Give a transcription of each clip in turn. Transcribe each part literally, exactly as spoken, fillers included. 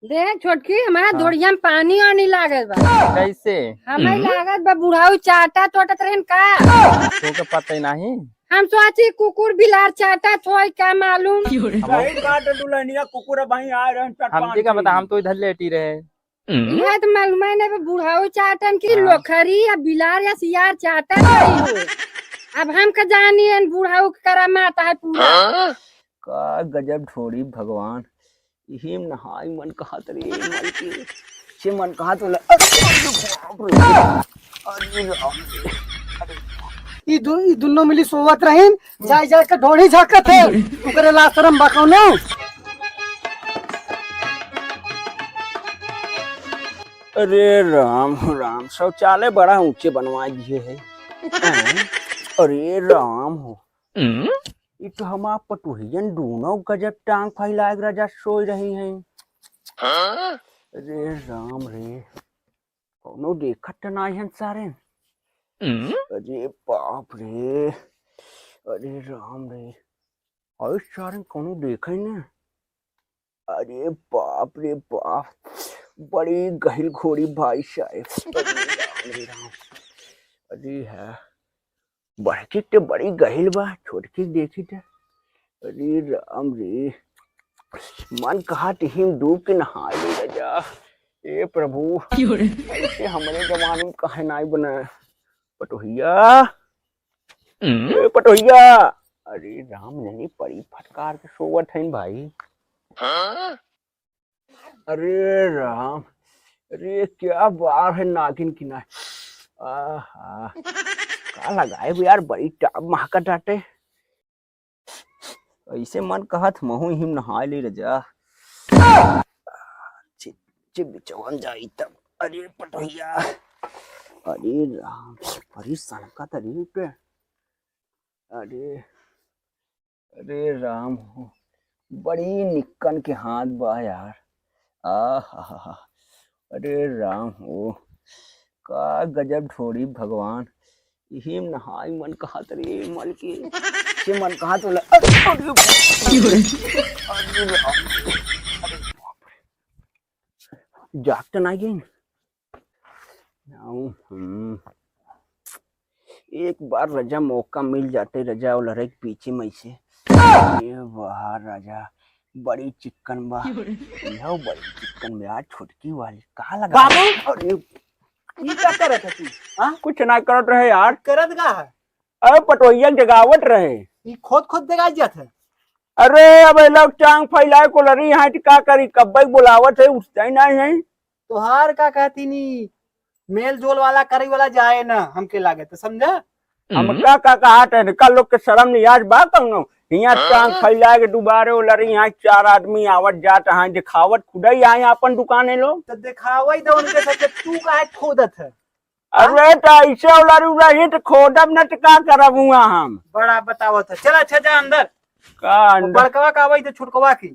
देख छोटकी, हमार हाँ। धोड़िया में पानी आनी लागल बा। कैसे? हमें हम्म। लागत बा बुढ़ाऊ चाटा चोटत रहन का? तोके पता ही नहीं। हम सोची कुकुर बिलार चाटा छोई का मालूम। क्यों रे? हम सही बात है दुल्हनिया, कुकुर अब वहीं आ रहे हैं, चट हम पान जी का पी। बता, हम तो इधर लेटी रहे। हम्म। यह तो मालूम है ना, बुढ़ाऊ चाटन की हाँ। लोखरी या बिलार या सियार चाटन रही हो। अब हम का जानी है बुढ़ाऊ के करामात है पूरा। हाँ? का गजब ढोड़ी भगवान। इही में नहाई मन कहत रे, मन की, से मन कहत होला, अरे बाप रे, अरे राम रे, अरे। ई दु-, ई दुनो मिली सोवत रहीन, जाई जाई के ढोढ़ी झाँकत है, ओकरे ला शरम बा कौनो? अरे राम, राम, शौचालय बड़ा ऊँचे बनवा दिए है। हैं? अरे राम हो। हम्म? ई तो हमार पटोहियन दूनो गजब टांग फैलाए के राजा सोई रही हैं। हाँ? अरे राम रे, कौनो देखत त नाई हन सारे। हम्म? अरे बाप रे, अरे राम रे, अरे सारे कौनो देखे न। अरे बाप रे बाप, बड़ी गहिल घोड़ी भाई साहब। अरे राम रे राम, अरे है। बड़की ते बड़ी गहिल बा, छोटकी देखी ते। अरे राम रे, मन कहा तिहिम डूब के नहाए ले राजा। ए प्रभु, क्यों रे? ऐसे हमरे जमाने में काहे नाई बना? पटोहिया, हम्म? ए पटोहिया। अरे राम, जनी पड़ी फटकार के सोवत हईन भाई। हाँ? अरे राम, अरे क्या बार है नागिन की ना। आहा, का लगाए बे यार, बड़ी टाप महका टाटे। ऐसे मन कहत महू हिम नहाए ले रजा। चिप, चिप बिचवन जाई तब। अरे पटोहिया, अरे राम, अरे सनका तरी पे। अरे अरे राम हो, बड़ी निक्कन के हाथ बा यार। आहा, अरे राम हो, का गजब ढोड़ी भगवान। इही में नहाई मन कहत रे, मन के, से मन कहत होला। अरे, अरे, अरे राम, अरे बाप रे। जाग त ना गई। हम्म। एक बार रजा मौका मिल जाते, रजा और लड़ाई के पीछे में से। ये वाह राजा, बड़ी चिक्कन बा। यह बड़ी चिक्कन बा यार, छोटकी वाली। कहाँ लगा? बाबू! अरे, ई का करत है तू? हाँ? कुछ ना करत रहे यार। करत का है? अरे पटोहिया के जगावत रहे। ई खोद खोद जगाई जात है। अरे अब ये लोग टांग फैलाए को लड़ी यहाँ का करी, कब्बे बुलावत है, उठते ही नहीं है। तोहार का कहती नी, मेल जोल वाला करे वाला जाए ना, हमके लागे तो समझा। हम हम्म। का का कहत है, कल लोग के शर्म नहीं आज बा कौनो। यहाँ हाँ। टांग फैलाए के दुबारे वो लड़ी यहाँ चार आदमी आवत जात हैं, दिखावत खुदा ही आए अपन दुकाने लोग। तो दिखावा ही तो उनके साथ, तू काहे खोदत है? अरे, त ऐसे उलारी उलारी त खोदब न त का करब हुआ हम? बड़ा बतावत है। चल, अच्छा, जा अंदर। का अंदर? बड़कवा का आवई त छोटकवा की।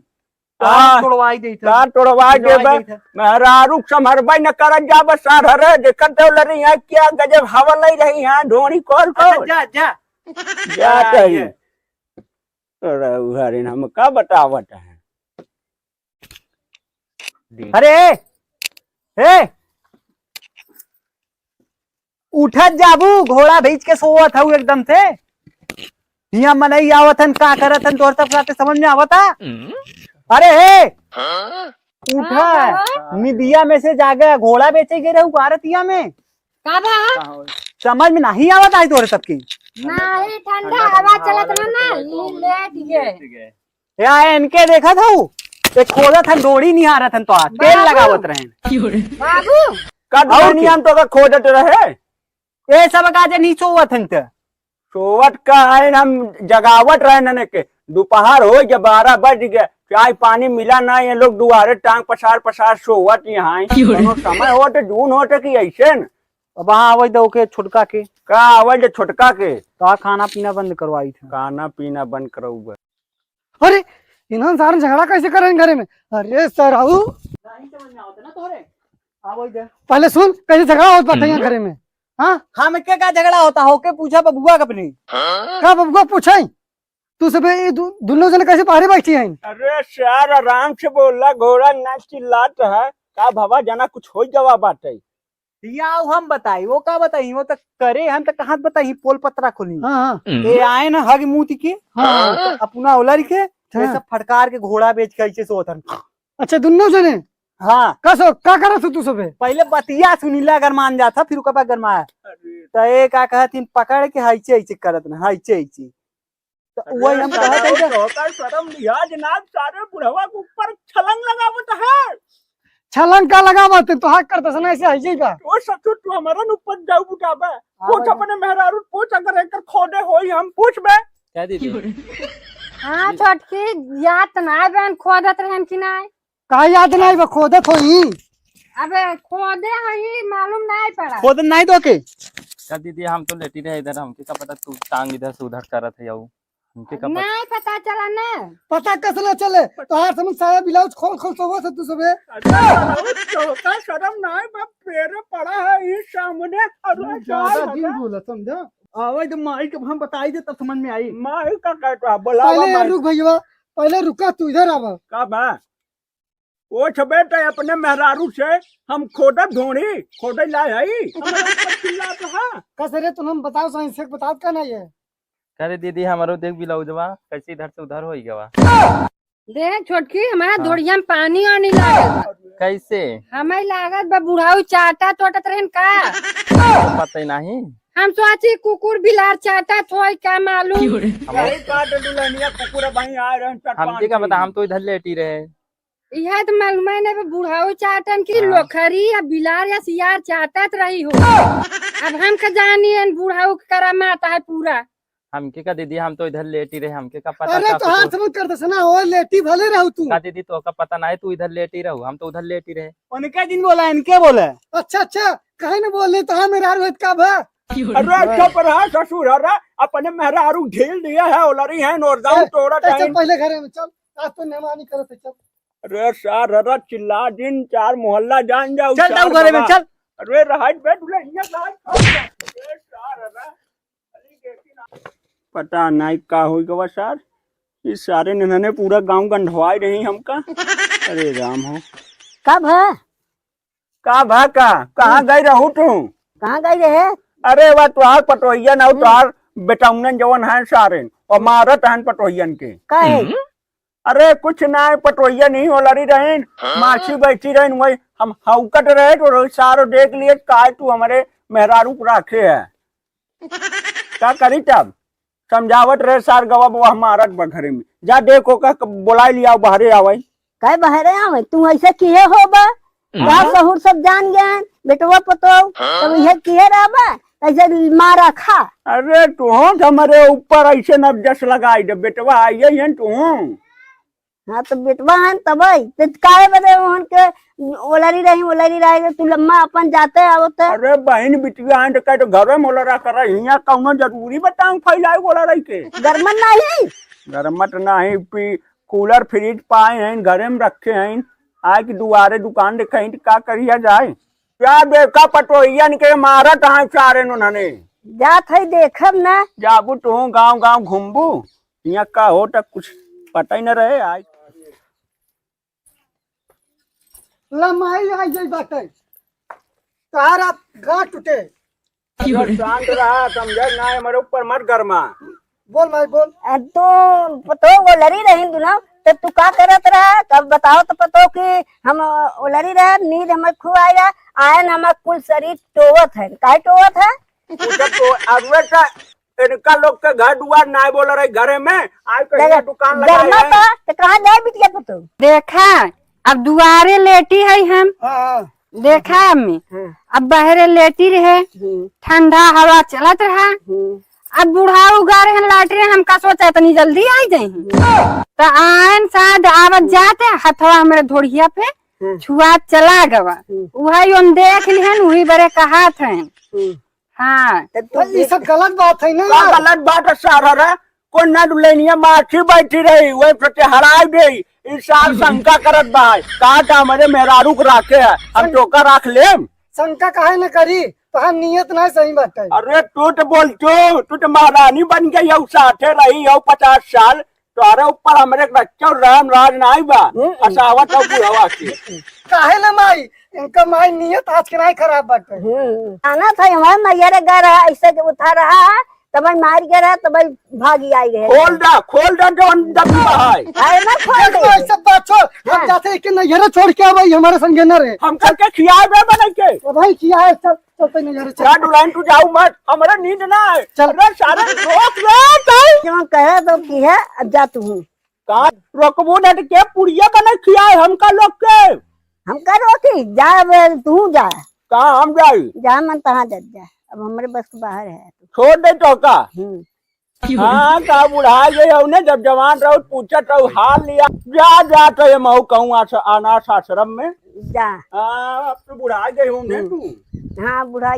आ, कान तोड़वाई देत है। कान तोड़वाई तोड़वाई देबे। देत है। मेहरारू के संभरबे न करत जा, बस सार हरे, देखत है उलारी यहाँ क्या गजब हवा लई रही है, ढोड़ी खोल अच्छा, खोल। जा, जा। जा जा, तही। ये। अरे, उधारिन हम का बतावत है? देख। अरे, ए, उठत जाबू, घोड़ा भींच के सोवत हऊ एकदम से। हियां मनई आवत हन, का करत हन, तोहर सब साथे समझ में आवता? हम्म। अरे, ए, हाँ? उठा, हाँ, बाबा। निदिया में से जागे, घोड़ा बेचे गए रहू का रतिया में? का बा? समझ में नहीं आवत आज तोहरे सबके। नहीं, ठंडा हवा चलत रहा ना, ई लेट गए। या इनके देखत हऊ, ये खोदत हन, डोरी निहारत हन, तो आ, तेल बाबू। लगावत रहन। बाबू। का और दुल्हनिया क्या? हम तो का खोदत रहे? ये सब का जे नहीं सोवत हन त। सोवत का है, हम जगावत रहे नने के। दोपहर हो गया, बारह बज गया, चाय पानी मिला ना, ये लोग दुआरे टांग पसार पसार सोवत यहाँ। क्यों रे? कोनो समय होत, जून होत कि ऐसे न। अब हाँ, आवै दो के छोटका के। का आवै दे छोटका के? का खाना पीना बंद करवाई था। खाना पीना बंद करौबे। अरे, इन्हन सारन झगड़ा कैसे करें घरे में? अरे, सराऊ। नहीं समझ में आवत ना तोहरे। आवै दे। पहले सुन, कैसे झगड़ा होत बा यहाँ हम्म। घरे में? हाँ? हमके का झगड़ा होता? होके पूछा बबुआ के अपने। का बबुआ पूछे? तू सबे ई दु-, दुनो जने कैसे बाहरे बैठी हैं? अरे सार, आराम से बोला, घोड़ा ना चिल्लात है। का भवा जना कुछ होइ गवा बाटे? या उ हम बताई, वो का बताई, वो तो करे हम तो कहाँ बताई, पोल पतरा खोली। हाँ, हाँ। ए आए ना हग मूत के, हाँ। तो अपना ओलर के, हाँ। ये सब फटकार के घोड़ा बेच के ऐसे सोत हन। अच्छा, दुनो जने? हाँ। का सो, का करत हो तू सबे? पहले बतिया सुनीला अगर मान जाता, फिर ओकर बाद गरमाया। अरे। तो ए का कहत हिन, पकड़ के हाइचे हाइचे करत ना, हाइचे हाइचे। तो अरे वही हम कहत हई सारे, कि तोहका शर्म लिहाज ना, सारे बुढ़वा के ऊपर छलंग लगावत है। छलंग का लगावत है? तोहार करत से ना ऐसे हाइचे का? ओ सचो, तू हमारा न ऊपर जाऊ बुटाबा। हाँ, पूछ भाई। अपने मेहरारू पूछ, अगर एकर खोदे होई हम पूछबे। क्या दीदी? हाँ, छोटकी, याद त नाय बहन खोदत रहन कि नाय? का याद नाय बा, खोदत होई। अबे खोदे हई, मालूम नाय पड़ा। खोदे नाय तो के? का दीदी, हम तो लेटी रहे इधर, हमके का पता तू टांग इधर से उधर करत है, आऊ हमके का पता? नाय पता चला ना। पता कस ना चले? तोहार समझ साया ब्लाउज खोल खोल सोवत है तू सबे। अरे, तोहका शर्म नाय बा, पेरे पड़ा है ई सामने। अरे, ज्यादा का जिन बोला, समझा? आवे तो माई के हम बताई दे, तब समझ में आई। माई का कहता है, बोलावा पहले माई। रुक भैया, पहले रुका, तू इधर आवा। का बा? ओ छबे, ते अपने मेहरारू से हम खोदत ढोंढी, खोदे लाए हई। हमरा ऊपर चिल्लात हा। कस रे, तुम हम बताओ, सही से बताओ का नहीं है? अरे दीदी, हमरो देख ब्लाउजवा कैसे इधर से उधर होई गवा। देख छोटकी, हमारा हाँ। धोड़िया में पानी आनी लागल बा। कैसे? हमें लागत बा बुढ़ाऊ चाटा चोटत रहन का? पता ही नहीं। हम सोची कुकुर बिलार चाटा थोई का मालूम। यही काट दुल्हनिया कुकुर भाई आ रहे हैं, चार हमके पाँच का पता, दिन। हम तो इधर लेटी रहे। इहे तो मालूम है ना, बुढ़ाऊ चाटन की हाँ। लोखरी या बिलार या सियार चाटत रही हो। अब हम का जानी एन बुढ़ाऊ के करामात है पूरा। हमके का दीदी, हम तो इधर लेटी रहे, हमके का पता अरे का तो हाथ कुछ मत कर दे ना, ओ लेटी भले रहू तू। का दीदी, तो का पता ना है तू इधर लेटी रहू, हम तो उधर लेटी रहे। उनके जिन बोला, इनके बोले। अच्छा, अच्छा, काहे ना बोले, तो हाँ मेहरारू है का भा? अरे चुप रहा ससुर, अरे अपने मेहरारू ढील दिया है, ओलरी है, नोरदाऊ ए, तोड़ा ए, चल टाइम। पहले घरे में चल, आज तो मेहमानी करत है, चल। अरे सार, अरे चिल्ला जिन, चार मोहल्ला जान जाऊ, चल, चार जाऊ घरे में, बाबा। चल। अरे रहत बे, दुल्हनिया रहत। अरे सार, अरे, अरे देखी ना। पता नहीं का होई गवा सार, ई सारे नन्हने पूरा गांव गंधवाई रही हमका। अरे राम हो। का भा? का भा का? कहाँ हम्म। गई रहू तू? कहाँ गई रहे? अरे वा तोहार पटोहिया ना, हम्म। तोहार बेटौनन जवन है सारे, और मारत हन पटोहियन के। काहे? हम्म। अरे कुछ ना है, पटोहिया नहीं ओलरी रहीन, हाँ? माछी बैठी रहीन, वही हम हौकत रहे तो वही सारो देख लिए, काहे तू हमारे मेहरारू को राखे है? का करी तब? समझावत रहे सार गवा बवा मारत बा घरे में। जा देखो का क-, बोलाई लिया बाहरे आवे। काहे बाहरे आवे? तू ऐसे किहे हो बा? हाँ? गाँव सहूर सब जान गए, बेटवा पतो, हाँ? तब इहे किहे रहबा, ऐसे मारा खा। अरे तू हमारे ऊपर ऐसे नरजस लगाई दे, बेटवा आइए हैं तू। हाँ, तो बेटवा हन तबई, तो काहे बदे ओहन के ओलरी रही, ओलरी रही, तो तू लम्मा अपन जाते आवते। अरे बहिन बिटिया हन, तो कहे तो घरे में ओलरा कर रही, हियाँ कौनो जरूरी बताऊँ फैलाए ओलरा रही के? गरमत नहीं? गरमत नहीं, पी-, कूलर फ्रिज पाए हैं, घरे में रखे हैं, आए कि दुआरे दुकान देखे हैं, तो का करिया जाए? क्या देखा पटोहियन के मारत हाँ सारे उन्होंने। जात है देखब ना। जाबू तू गाँव गाँव घूमबू। यहाँ का होता कुछ पता ही न रहे। आई लमाई आई जाई बाटे। तारा गांठ टूटे। अरे शांत रहा, समझे ना, हमारे ऊपर मत गरमा। बोल माई बोल। आ, तो पतो ओलरी रही दुनो, तो तू का करत रहा? तब बताओ तो पतो कि हम ओलरी रहे, नींद हमें खूब आई रहा, आयन हमार कुल शरीर टोवत है। काहे टोवत है? पूछत तो अरुए का इनका लोग के घर दुआर नाय बोल रहे, घरे में आय कहिया दुकान लगाए गरमा हैं। पा, तो कहाँ जाए बिटिया पुतू? देखा, अब दुआरे लेटी है हम। हाँ, हाँ। देखा अम्मी, हाँ। अब बहरे लेटी रहे, हम्म। ठंडा हवा चलत रहा। हम्म। अब बुढ़ाऊ गा रहे लाट रहे, हमका सोचा इतनी जल्दी आई जाई। हम्म। तो आयन साथ आवत जाते, हथवा हमरे धोड़िया पे हम्म। छुआत चला गवा। हम्म। उहई ओन देख लिहन, उही बरे कहात हैं। हम्म। हाँ। तो तो ये सब गलत बात है ना का यार। गलत बात है सारा रे? कोई ना दुल्हनिया माछी बैठी रही, वही प्रति हराई दे। ई सार शंका करत बा, का का हमरे मेहरारू को राखे है, हम शं-, तोका राख लेम। शंका काहे न करी? तोहार नियत ना सही बाटे। अरे टूट बोल तू, तू तो महारानी बन गई हो, साथे रही हो पचास साल, तोहरे ऊपर हमरे बच्चों राम राज नाई बा। हम्म। असावत हो बुढ़वा के। काहे ना माई, इनका माई नियत आज के नाई खराब बाटे। हम्म। आना था हमारे नैहरे गए रहा, ऐसे के उठा रहा, तब मार गए रहा, तब भागी आई रहे। खोल दा, खोल दा, जो अंदर में है। अरे ना खोल देख दे। भाई, सब बात छोड़, हम हाँ। जाते हैं कि नैहरे छोड़ के आवे, हमारे संगे ना रहे। हमका के खियाए बे बने के? ओ भाई, खियाए, चल, चल, चल, नैहरे चल। जा दुल्हन, तू जाऊ मत, हमारा नींद ना है। चल। अरे सारे रोक ले, चल। जो कहे तो की है, अब जा तू। का रोकबो ना तो के पुड़िया बने खियाए हमका लोग के? हमका रोकी, जा बे, तू जा। कहाँ हम जाई? जा मन तहाँ जब जा, अब हमरे बस के बाहर है। छोड़ दे तो का? हम्म। हाँ, का बुढ़ा गए हो ने, जब जवान रहो, पूछत रहो, हाल लिया। जा, जा तो ये महू कहूँ आस-, अनाथ आश्रम में। जा। हाँ, अब तो बुढ़ा गए हो ने हम्म। तू। हाँ, बुढ़ा